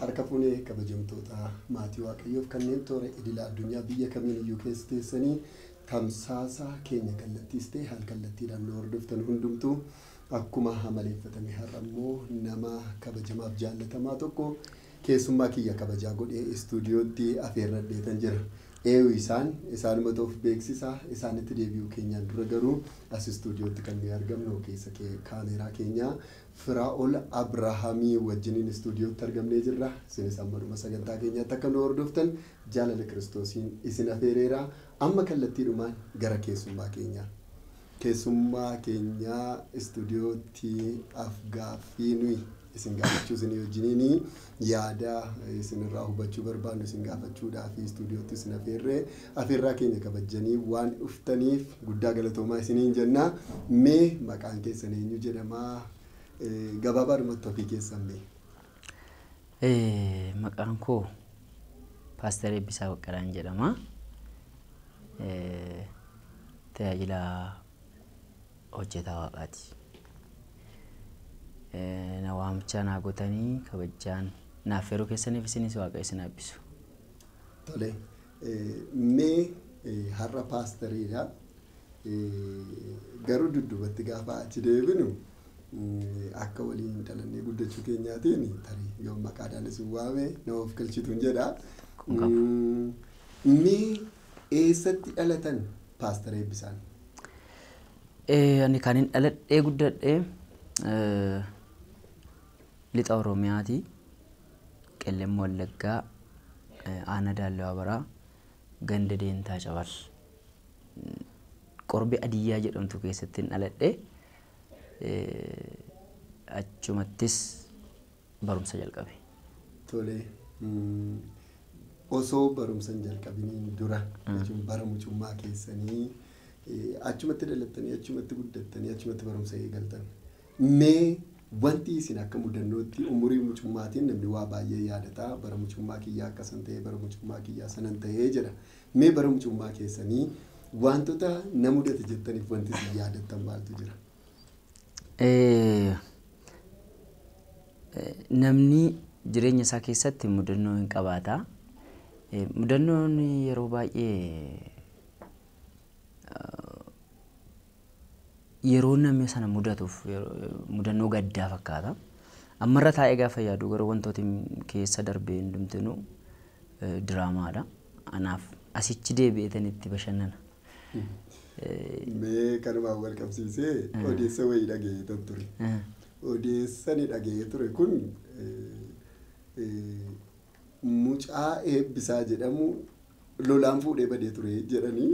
Harka fuunee kabajamtoota maatii Waaqayyoof kanneen toora idila addunyaa biyya kamiin iyyuu keessa teessanii tamsaasa keenya kallattiis ta'e haal kallattiidhaan nu hordoftan hundumtuu akkuma amaleeffatame har'a immoo nama kabajamaaf jaallatamaa tokko keessummaa kiyya kabajaa godhee istuudiyootti afeerradheetan jira. Eeyu isaanuma of beeksisaa isaanitti deebi'uu keenyaan dura garuu as istuudiyootti kan nuyi argamnu keessa kaameeraa keenyaa Firaa'ol Abrahaamii wajjiniin istuudiyootti argamnee jirra. Isinis ammaduma sagantaa keenyaatti akka nu hordoftan jaalala Kiristoosiin isin afeereera. Amma kallattiidhumaan gara keessummaa keenyaa. Keessummaa keenyaa istuudiyootti afgaaffii nuyi isin gaafachuu isin wajjiniin yaada isinirraa hubachuu barbaannu isin gaafachuudhaaf istuudiyootti isin afeerree afeerraa keenya kabajanii waan dhuftaniif guddaa galatoomaa isiniin jenna. Mee maqaan keessan eenyu jedhamaa? Gabaabaadhumatti ofii keessan mee? Maqaan koo Paaster Eebbisaa Baqqalaan jedhama. Tajaajila hojjetaa Waaqaati. Na waamicha naa gootanii kabajaan naaf yeroo keessaniif isinis Waaqa isin eebbisu. Tole, mee har'a paasteriidha. Garuu dudduubatti gaafa achi deebinu akka waliin dhalannee guddachuu keenyaatiin tarii yoo maqaadhaan isin waame nama of galchituun jedha. Mee eessatti dhalatan Paaster Eebbisaan? Ani kan hin dhaladhee guddadhee lixa Oromiyaati. Qellem Wallaggaa, Aanaa Daalloo Abaraa, Ganda Deentaa Cabal. Qorbee Adiyyaa jedhamtu keessatti hin dhaladhee. Achumattis barumsa jalqabe. Tole, osoo barumsa hin jalqabiniin dura jechuun bara mucummaa keessanii achumatti dhalattanii achumatti guddattanii achumatti barumsa eegaltan. Mee wanti isin akka mudannootti umurii mucummaatiin namni waa baay'ee yaadata. Bara mucummaa kiyyaa akkasan ta'e, bara mucummaa kiyyaa sanan ta'ee jedha. Mee bara mucummaa keessanii wantoota na mudate jettaniif wanti isin yaadattan maaltu jira? Namni jireenya isaa keessatti mudannoo hin qabaata. Mudannoon yeroo baay'ee yeroo namni sana mudatuuf mudannoo gaddaa fakkaata. Ammarra taa'ee gaafa yaadu garuu wantooti keessa darbee hundumtinuu diraamaadha. Anaaf asichi deebi'eetan itti bashannana. Mee kanumaan wal qabsiisee odeessa wayii dhaga'eetan ture. Odeessa ni dhaga'ee ture kun mucaa Eebbisaa jedhamu lolaan fuudhee badee ture jedhanii.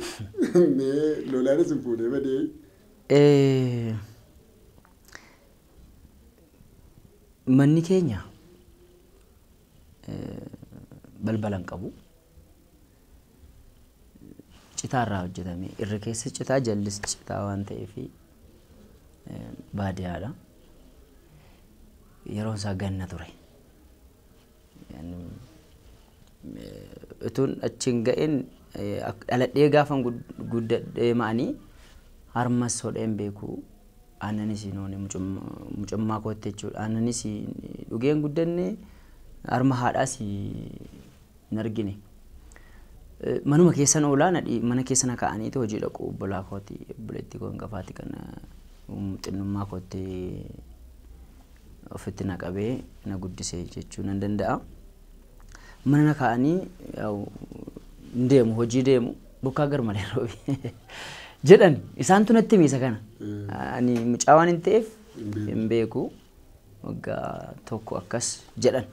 Mee lolaan isin fuudhee badee? Manni keenya balbala hin qabu. Citaarraa hojjetame. Irri keessa citaa jallis citaa waan ta'eef baadiyyaadha. Yeroon isaa ganna ture. Utuun achi hin ga'in dhaladhee gaafan guddadhee ma'anii harmas hodheen beeku. Aannanis noone mucummaa kootti jechuudha. Aannanis dhugee hin guddanne, harma haadhaas hin argine. Manuma keessan oolaa mana keessa na kaa'aniitu hojii dhaqu obbolaa kooti obboleettii koo hangafaati kan xinnummaa kootti ofitti na qabee na guddise jechuu nan danda'a. Mana na kaa'anii hin deemu hojii deemu bokkaa gar malee roobi jedhan isaantu natti hime isa kana. Ani mucaa waan hin ta'eef hin beeku waggaa tokko akkas jedhan.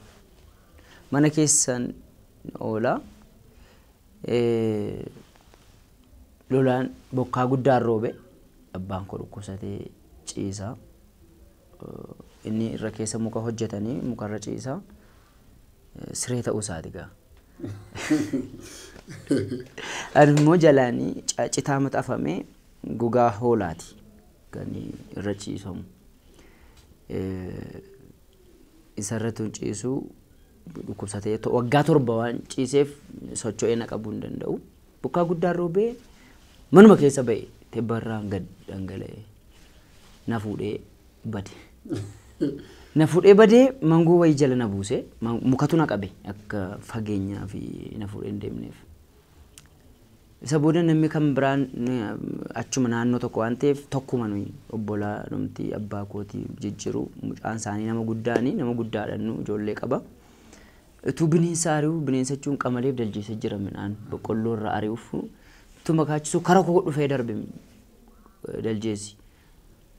Mana keessan oolaa lolaan bokkaa guddaan roobe abbaan koo dhukkubsatee ciisa. Inni irra keessa muka hojjetanii mukarra ciisa. Siree ta'uu isaati gaa. Ani immoo jalaanii citaa maxxanfamee gogaa hoolaati kan irra ciisamu. Isarratti ciisu dhukkubsatee waggaa 7 waan ciiseef socho'ee na qabuu hin danda'u. Bokkaa guddaan roobee manuma keessa ba'e tibbarraan gad dhangala'ee na fuudhee bade. Na fuudhee badee mangoo wayii jala na buuse, mukatu na qabe akka fageenyaa fi na fuudhee hin deemneef. Isa booda namni kan biraan achuma naannoo tokko waan ta'eef tokkuma nuyi obbolaa dhumti abbaa kootii jijjiiru, mucaan isaanii nama guddaani, nama guddaadha, nu ijoollee qaba. Utuu bineensa ari'u, bineensa jechuun qamaleef daljeessa jira, midhaan boqqolloo irraa ari'uuf utuma kaachisu kara koo dhufee darbe daljeessi.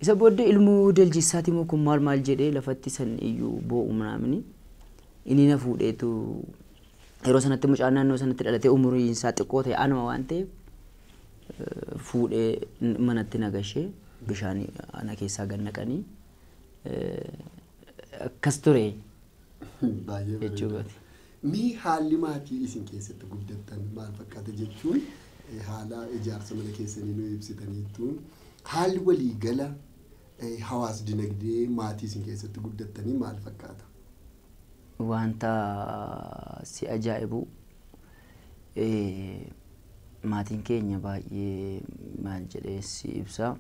Isa booddee ilmoo daljeessaati immoo kun maal maal jedhee lafatti san iyyuu boo'u naamni inni na fuudheetu. Yeroo sanatti mucaan naannoo sanatti dhalatee umuriin isaa xiqqoo ta'e anuma waan ta'eef fuudhee manatti na gashee bishaan ana keessaa gad naqanii akkas ture Baay'ee jechuudha. Bareeda. Mee haalli maatii isin keessatti guddattan maal fakkaata jechuun, haala ijaarsa mana keessanii nu ibsitaniittu, haalli waliigala hawaas dinagdee maatii isin keessatti guddattanii maal fakkaata? Wanta si ajaa'ibu, maatiin keenya baay'ee, maal jedhee si ibsa,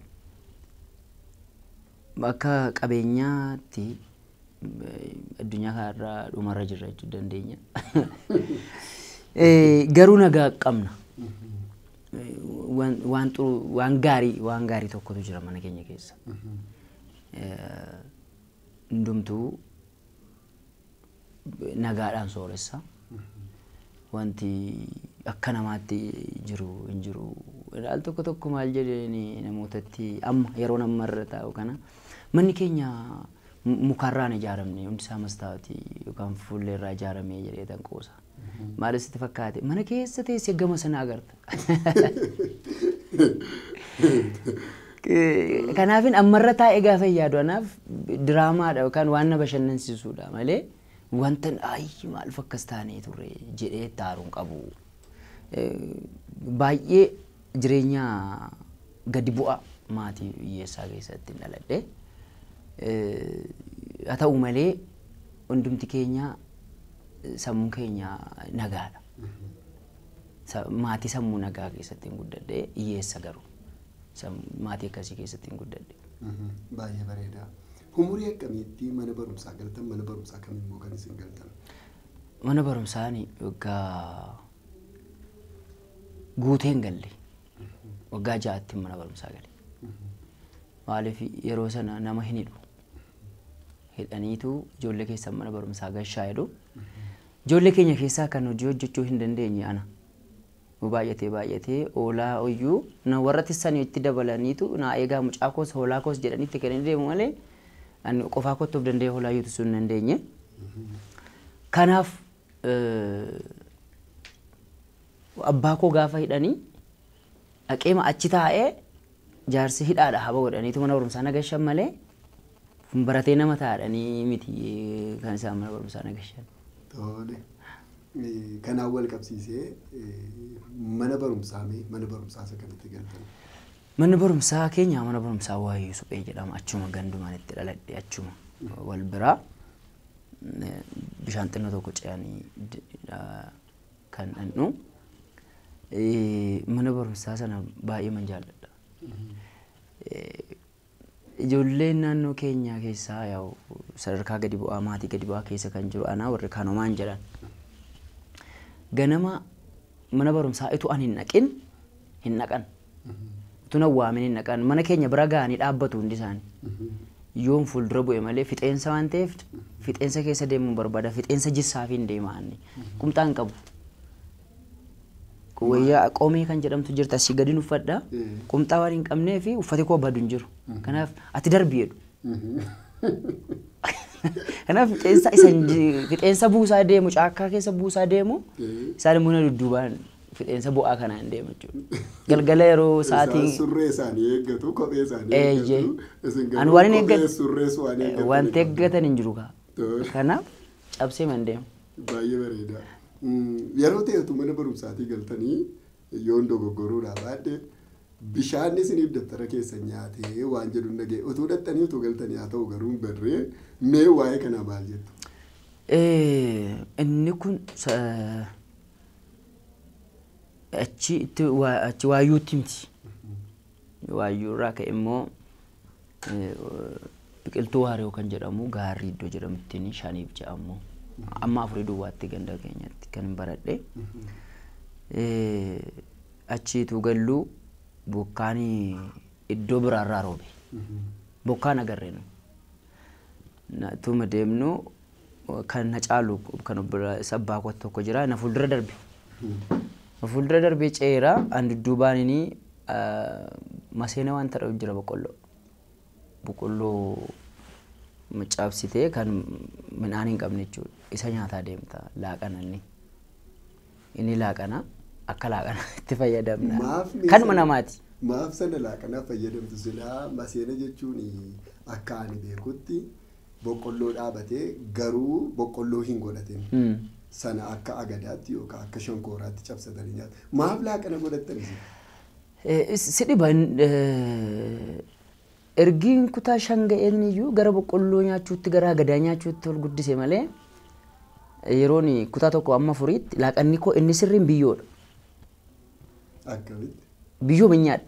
akka qabeenyaatti addunyaa kanarraa dhumarra jirra jechuu dandeenya. Garuu nagaa qabna. Waan xuru, waan gaarii tokkotu jira mana keenya keessa. Hundumtuu nagaadhaan sooressa. Wanti akka namaatti jiru hin jiru. Al tokko tokko maal jedhanii namootatti, amma yeroo amma irra taa'u kana, manni keenya mukarraan ijaaramne, hundi isaa mastaawotii yookaan fuullee irraa ijaaramee jedhee tan qoosa. Maal sitti fakkaate, mana keessa teessee gama sana agarta. Kanaafin ammarra taa'ee gaafa yaadu anaaf diraamaadha yookaan waan na bashannansiisudha malee wanta ayyi maal akkas taanee turre jedhee taaruun qabu. Baay'ee jireenya gadi bu'a maatii hiyyeessaa keessatti dhaladhe. Haa ta'u malee hundumti keenya sammuun keenya nagaadha. Maatii sammuu nagaa keessatti hin guddadhe, hiyyeessa garuu maatii akkasii keessatti hin guddadhe. Baay'ee bareeda. Umurii akkamiitti mana barumsaa galtan? Mana barumsaa kamimmoo kan isin galtan? Mana barumsaa waggaa guutee hin galle. Waggaa 6tti mana barumsaa gale. Maaliif, yeroo sana nama hin hidhu. Hidhaniitu ijoollee keessan mana barumsaa gashaa jedhu. Ijoollee keenya keessaa kan hojii hojjechuu hin dandeenye ana. Baay'atee baay'atee hoolaa hoyyuu na warra tissanii itti dabalaniitu na eegaa, mucaa koos hoolaa koos jedhanii itti kennanii deemu malee ani qofaa kottuuf danda'ee hoolaa iyyuu sun hin dandeenye. Kanaaf abbaa koo gaafa hidhanii dhaqeema achi taa'ee jaarsi hidhaadha haba godhaniitu mana barumsaa na gashan malee baratee nama taa'anii miti kan isaan mana barumsaa na gashan. Tole. Kanaan wal qabsiisee mana barumsaa, mee mana barumsaa isa kamitti galtan? Manni barumsaa keenya mana barumsaa Waayyuu Suphee jedhama. Achuma gandumaan itti dhaladhe, achuma wal biraa bishaan xinnoo tokko ce'anii kan dhandhu. Mana barumsaa sana baay'ee man jaalladha. Ijoolleen naannoo keenyaa keessaa yaa'u sadarkaa gadi bu'aa, maatii gadi bu'aa keessa kan jiru anaa, warri kanumaan jedhan. Ganama mana barumsaa itu ani hin dhaqin hin dhaqan. Utuu na waamin hin dhaqan, mana keenya bira ga'anii dhaabbatu hundi isaanii. Yoon fuuldura bu'e malee, fixeensa waan ta'eef fixeensa keessa deemuun barbaada, fixeensa jissaa fi hin deema ani. Qumxaa hin qabu. Wayyaa qomee kan jedhamtu jirti, asii gadi uffadha. Qumxaa waan hin qabnee fi uffati koo badu hin jiru. Kanaaf ati darbi jedhu. Kanaaf fixeensa isa fixeensa buusaa deemu, caakkaa keessa buusaa deemu, isaan immoo na dudduubaan fixeensa bu'aa kanaan deema jechuudha. Galgala yeroo sa'aatii Isaan surree isaanii eeggatu, kophee isaanii eeggatu. Isin Ani waan hin garuu kophee eeggadhu. surrees waan eeggatan. Wanti eeggatan hin jiru kaa. Tole. Kanaaf cabsee man deema. Baay'ee bareeda. Yeroo ta'etu mana barumsaatii galtanii, yoon dogoggoruudhaa baadhe, bishaan isiniif dabtara keessa nyaatee waan jedhu hin dhaga'e. Utuu dhattanii utuu galtanii haa ta'u garuu hin barree, mee waa'ee kanaa maal jettu? Inni kun achi itti achi Waayyuutti miti. Waayyuu irraa ka'e immoo Biqiltuu Waariyoo kan jedhamu gaarri iddoo jedhamuttiin 5 fi 6 immoo amma 4 duwwaatti ganda keenyatti kan hin baradhe. Achiitu galluu bokkaan iddoo biraarraa roobe. Bokkaan agarre nu. Tuma deemnu kan na caalu kan obboleessa abbaa koo tokko jira na fuuldura darbe. Na fuuldura darbee ceera an dudduubaan inni maseena waan ta'eef jira boqqolloo. Boqqolloo cabsitee kan midhaan hin qabne jechuudha. Isa nyaataa deemta laaqana inni. Inni laaqana akka laaqana itti fayyadamna. Kanuma namaati. Maaf sana laaqanaa fayyadamtu silaa maseena jechuun akka ani beekutti boqqolloo dhaabatee garuu boqqolloo hin godhatin. Sana akka agadaatti yookaan akka shonkooraatti cabsatanii nyaatu. Maaf laaqana godhattan isin? Si dhiba ergiin kutaa 5 ga'een iyyuu gara boqqolloo nyaachuutti gara agadaa nyaachuutti ol guddise malee yeroon kutaa 1 amma 4tti laaqanni koo inni sirriin biyyoodha. Akkamitti? Biyyoo nyaadha.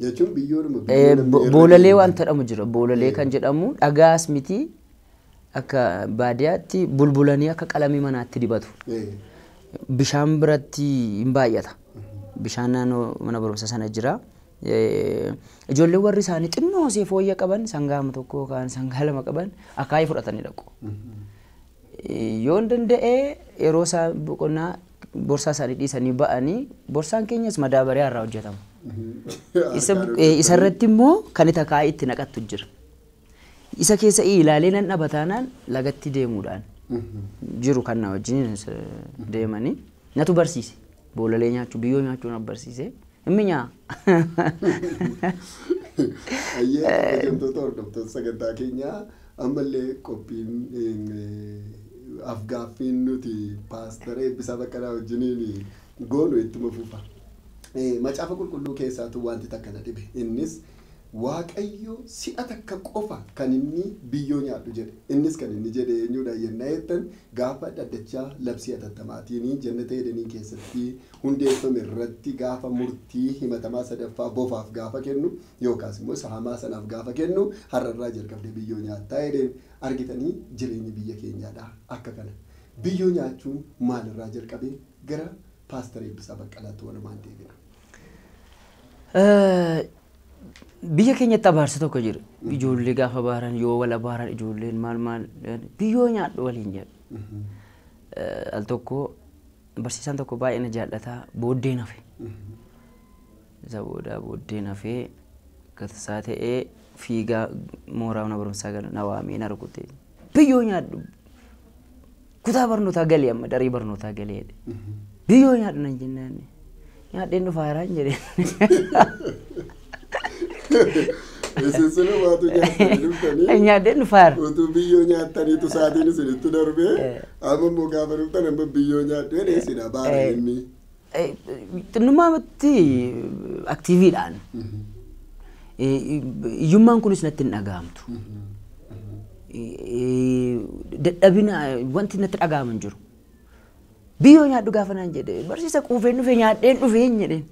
Jechuun biyyoodhuma biyyoo Boolalee waan jedhamu jira. Boolalee kan jedhamu dhagaas miti akka baadiyyaatti bulbulanii akka qalamii manaatti dibatu. Bishaan biratti hin baay'ata. Bishaan naannoo mana barumsaa sana jira. Ijoolleen warri isaanii xinnoo osoo fooyya qaban sangaa 1 yookaan sangaa 2 qaban akaayii fudhatanii dhaqu. Yoo hin danda'e yeroo isaan boqonnaa borsaa isaanii dhiisanii ba'anii borsaan keenyas madaabariyaa irraa hojjetama. Isarratti immoo kan itti akaayii itti naqattu jira. Isa keessa ilaalee nan dhaba taanaan lagatti deemuudhaan jiru kan na wajjin deemanii natu barsiise. Boolalee nyaachuu biyyoo nyaachuu na barsiise. Minya. Ayyee kabajamtoota hordoftoota sagantaa keenyaa ammallee qophiin afgaaffiin nuti paastara Eebbisaa Baqqalaa wajjiniin goonu ittuma fufa. Macaafa qulqulluu keessaatu wanti takka na dhibe innis Waaqayyo si'a takka qofa kan inni biyyoo nyaadhu jedhe. Innis kan inni jedhe eenyudha yennaa jettan gaafa dhaddachaa labsii atattamaatiin jannata Edenii keessatti hundeeffame irratti gaafa murtii himatamaa sadaffaa bofaaf gaafa kennu yookaas immoo isa hamaa sanaaf gaafa kennu har'arraa jalqabdee biyyoo nyaattaa jedheen argitanii jireenyi biyya keenyaadha akka kana. Biyyoo nyaachuun maalirraa jalqabee gara paastara Eebbisaa Baqqalaatti walumaan deebina. Biyya keenyatti abaarsa tokko jira. Ijoollee gaafa baaran yoo wal abaaran ijoolleen maal maal biyyoo nyaadhu waliin jedhu. Al tokko barsiisaan tokko baay'ee na jaallataa booddeen hafe. Isa booda booddeen hafee gatasaa ta'ee fiigaa mooraa mana barumsaa gala na waamee na rukute. Biyyoo nyaadhu kutaa barnootaa galee amma daree barnootaa galee jedhe. Biyyoo nyaadhu nan jennaan nyaadheen dhufaa jiraan jedheen. Isin waatu nyaatanii dhuftanii. Nyaadheen dhufaa jira. Utuu biyyoo nyaattaniitu sa'aatiin isinitti darbee amma immoo gaafa dhuftan amma biyyoo nyaadheen isin abaara inni. Xinnummaatti aktiiviidhaan. Iyyummaan kunis natti hin dhaga'amtu. Dadhabina wanti natti dhaga'amu hin jiru. Biyyoo nyaadhu gaafa naan jedhe barsiisa quufeen dhufe nyaadheen dhufe hin jedheen.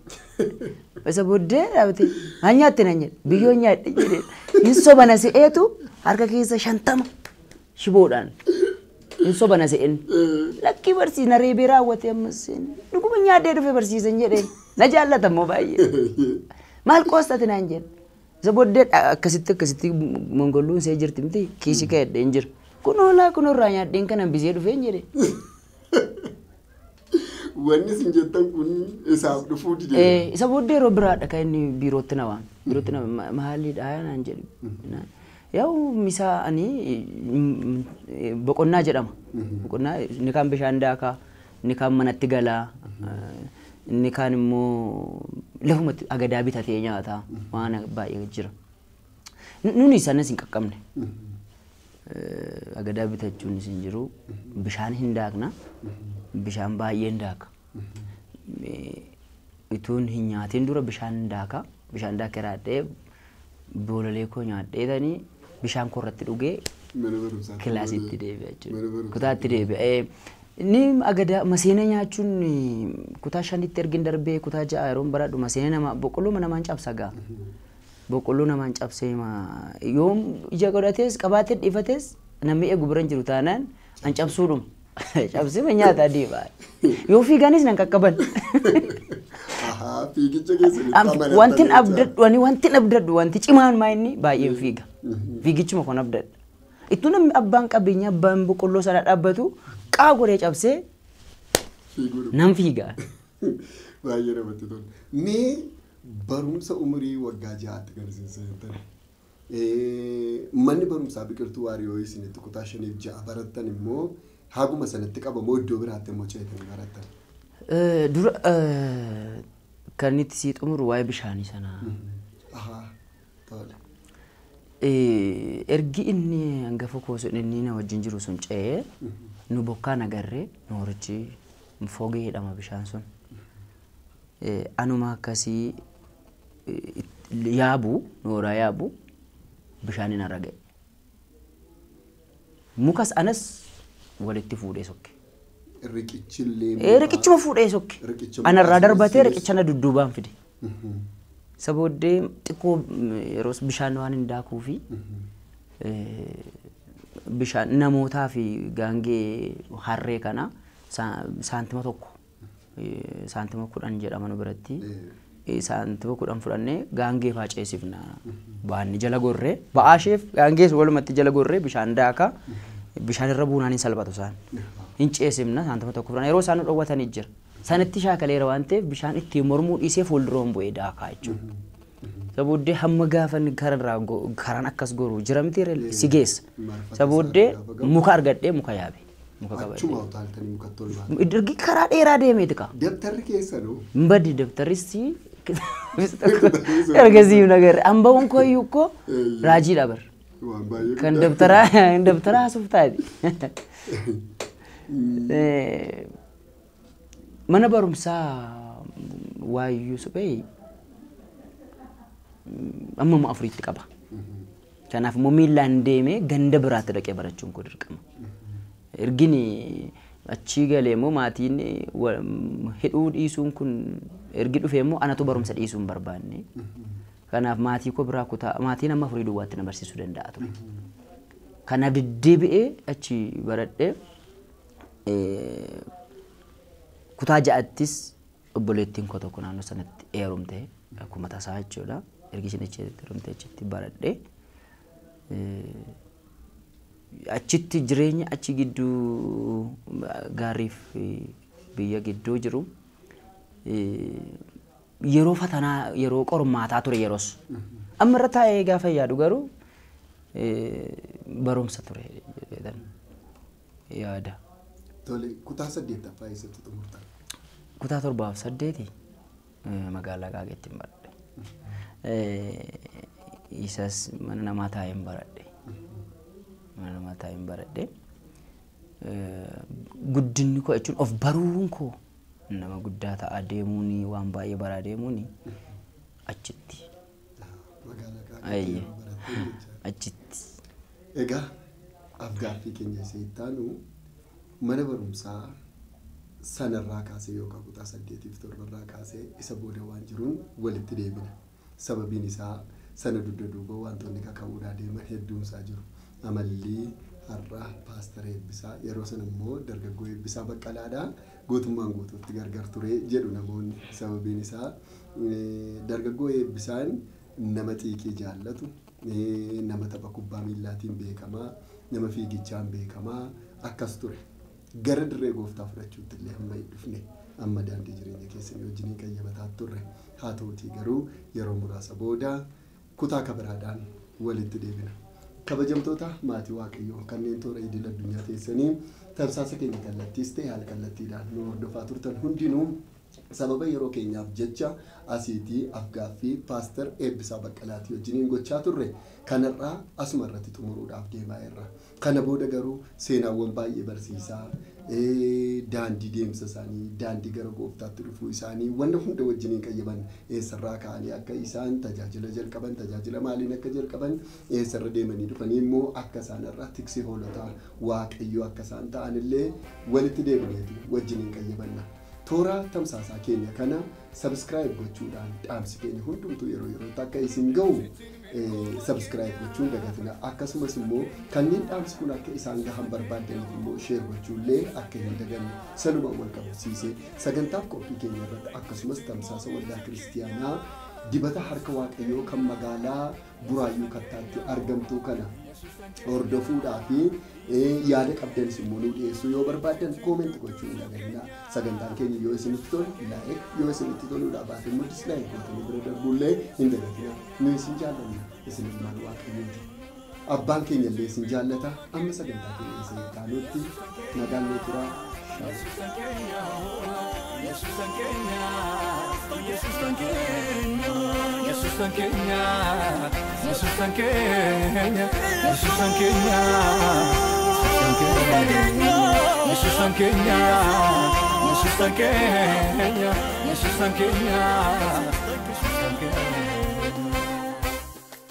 Isa booddee dhaabate maal nyaatte naan jedhe biyyoo nyaadhe jedheen. Hin sobana se'eetu harka keessa 50 shiboodhaan. Hin sobana se'een. Lakkii barsiisa na reebee raawwate ammas dhuguma nyaadhee dhufe barsiisan jedheen. Na jaallata immoo baay'ee. Maal qoostate naan jedhe. Isa booddee akkasitti akkasitti mongolluun see jirti miti kiisii ka'edhe hin jira. Kunoo laa kunoo irraa nyaadheen kanan bisee dhufe hin jedhe. Wanni isin jettan kun isaaf dhufuu dide. Isa booddee yeroo biraadha kan inni biirootti na waame. Biirootti na maaliidha naan jedhu. Yaa'u misaa ani boqonnaa jedhama. Boqonnaa inni kaan bishaan daakaa, inni kaan manatti galaa, inni kaan immoo lafumatti agadaa bitatee nyaata waan baay'ee jira. Nuni sanas hin qaqqabne. Agadaa bitachuunis hin jiru. Bishaan hin daakna. Bishaan baay'ee hin daaka. Ituun hin nyaatiin dura bishaan hin daaka. Bishaan daakee raadhee boololee koo nyaadheetanii bishaan koo irratti dhugee kilaasitti deebi'a jechuudha. Kutaatti deebi'a. Inni agadaa maseena nyaachuun kutaa 5tti ergin darbee kutaa 6 yeroon baradhu maseena nama boqqolloo namaan cabsa gaa. Boqqolloo namaan cabsee yoom ija godhatees qabaatee dhiifatees namni eegu bira hin jiru taanaan an cabsuudhuma. Cabsee nyaata deema. Yoo fiiganis nan qaqqaban. Fiigicha keessa Wantin abdadhu ani wantin abdadhu wanti cimaan maa inni baay'een fiiga. Fiigichuma kun abdadha. Ittuu namni abbaan qabeenyaa abbaan boqqolloo sana dhaabbatu qaa godhee cabsee nan fiiga. Baay'ee namatti tola. Mee barumsa umurii waggaa 6tti kan isin seentan. Manni barumsaa Biqiltuu Waariyoo isinitti kutaa 5 fi 6 barattan immoo haguma sanatti qabamoo iddoo biraatti immoo ceetanii barattan? Dura kan itti sii xumuru waa'ee bishaanii sanaa. Tole. Ergi inni hangafa koo sun inni na wajjin jiru sun ce'ee nu bokkaan agarree noorichi fogee jedhama bishaan sun. Anuma akkasii yaabu nooraa yaabu bishaaniin har'a ga'e. Mukas anas walitti fuudhee sokke. Riqichillee. Riqichuma fuudhee sokke. Anarraa darbatee riqicha na dudduubaan fide. Isa booddee xiqqoo yeroo bishaan waan hin daakuu fi bishaan namootaa fi gaangee harree kana saantima 1 saantima 10 jedhama nu biratti. Saantima 10 fudhannee gaangee faa ceesifna. Baanni jala gorree ba'aa isheef gaangees walumatti jala gorree bishaan daakaa bishaan irra buunaan hin salphatu isaan. Hin ceesifna saantima 1 fudhanna yeroo isaan nu dhowwatanii jira. Sanatti shaakaleera waan ta'eef bishaan ittiin mormuu dhiisee fuulduroon bu'ee daakaa jechuudha. Isa booddee hamma gaafa kararraa karaan akkas goru jira miti si geessa. Isa booddee muka argadhee muka yaabe. Muka qabadhee. Achuma utaaltanii mukatti ol baate. Ergi karaa dheeraa deemeeti kaa. Dabtarri keessanoo? Hin baddi dabtarris ergasii hin agarre. Hamba'uun koo iyyuu koo raajiidha bar. Kan dabtaraa haasuuf taate. Mana barumsaa Waayyuu suphee amma 4tti qaba. Kanaaf immoo miillaan deemee ganda biraatti dhaqee barachuun koo dirqama. Ergini achii galee immoo maatiin hidhuu dhiisuun kun ergi dhufee immoo anatu barumsa dhiisuu hin barbaanne. Kanaaf maatii koo biraa kutaa maatiin amma 4 duwwaatti na barsiisuu danda'a ture. Kanaaf deddeebi'ee achi baradhee kutaa 6ttis obboleettiin koo tokko naannoo sanatti heerumte akkuma tasaa jechuudha. Ergi isheen achitti heerumte achitti baradhee achitti jireenya achi gidduu gaariif biyya gidduu jiru yeroo fatanaa yeroo qormaataa ture yeroos. Amma irra taa'ee gaafa yaadu garuu barumsa ture jedhan yaada. Tole kutaa 8ffaa eessatti xumurtan? Kutaa 7 fi 8 magaalaa Qaageetti hin baradhe. Isas mana namaa taa'ee hin baradhe. Mana namaa taa'ee hin baradhe. Guddinni koo jechuun of baruun koo nama guddaa ta'aa deemuun waan baay'ee baraa deemuun achitti. Magaalaa Qaageetti barattee jechaadha. Achitti. Egaa afgaaffii keenya isa itti aanu mana barumsaa sanarraa kaasee yookaan kutaa 8 fi 7 kaasee isa booda waan jiruun walitti deebina. Sababiin isaa sana dugda duuba wantoonni kaka'uudhaa deeman hedduunsaa jiru. Amalli har'a Paaster Eebbisaa yeroo sana immoo dargaggoo Eebbisaa Baqqalaadhaa guutummaan guutuutti gargar ture jedhu namoonni. Sababiin isaa dargaggoo Eebbisaan nama xiiqii jaallatu, nama tapha kubbaa miillaatiin beekamaa, nama fiigichaan beekamaa akkas ture. Gara dirree gooftaa fudhachuutti illee hamma hin dhufne amma daandii jireenya keessanii wajjiniin qayyabataa turre. Haa ta'utii garuu yeroo muraasa booda kutaa kabiraadhaan walitti deebina. Kabajamtoota maatii Waaqayyoo kanneen toora idil addunyaa teessanii tamsaasa keenya kallattiis ta'e haala kallattiidhaan nu hordofaa turtan hundinuu sababa yeroo keenyaaf jecha asiitii afgaaffii Paaster Eebbisaa Baqqalaatii wajjiniin gochaa turre kanarraa asuma irratti xumuruudhaaf deemaa jirra. Kana booda garuu seenaawwan baay'ee barsiisaa daandii deemsa isaanii daandii gara gooftaatti dhufuu isaanii wanna hunda wajjiniin qayyaban eessarraa ka'anii akka isaan tajaajila jalqaban tajaajila maaliin akka jalqaban eessarra deemanii dhufanii immoo akka isaan irraa tiksee hoolotaa Waaqayyoo akka isaan ta'anillee walitti deebineetu wajjiniin qayyabanna. Toora tamsaasaa keenya kana subscribe gochuudhaan dhaamsi keenya hundumtuu yeroo yerootti akka isin gahu subscribe gochuun dagatina. Akkasumas immoo kanneen dhaamsi kun akka isaan gahan barbaadaniif immoo share gochuullee akka hin daganne sanuma wal qabsiisee sagantaaf qophii keenya irratti akkasumas tamsaasa waldaa kiristiyaanaa dibata harka waaqayyoo kan magaalaa Buraayyuu Kattaatti argamtu kana hordofuudhaa fi yaada qabdanis immoo nu dhiyeessuu yoo barbaaddan comment gochuu hin dagatinaa. Sagantaan keenya yoo isinitti tole like, yoo isinitti toluudhaa baate immoo dislike gootanii bira darbuullee hin dagatinaa. Nu isin jaallanna, isin ilmaan waaqayyooti. Abbaan keenya illee isin jaallata. Amma sagantaa keenya isa itti aanutti nagaan nuu turaa. Yesus kan keenya, Yesus kan keenya, Yesus kan keenya, Yesus kan keenya, Yesus kan keenya, Yesus kan keenya, Yesus kan keenya, Yesus kan keenya, Yesus kan keenya.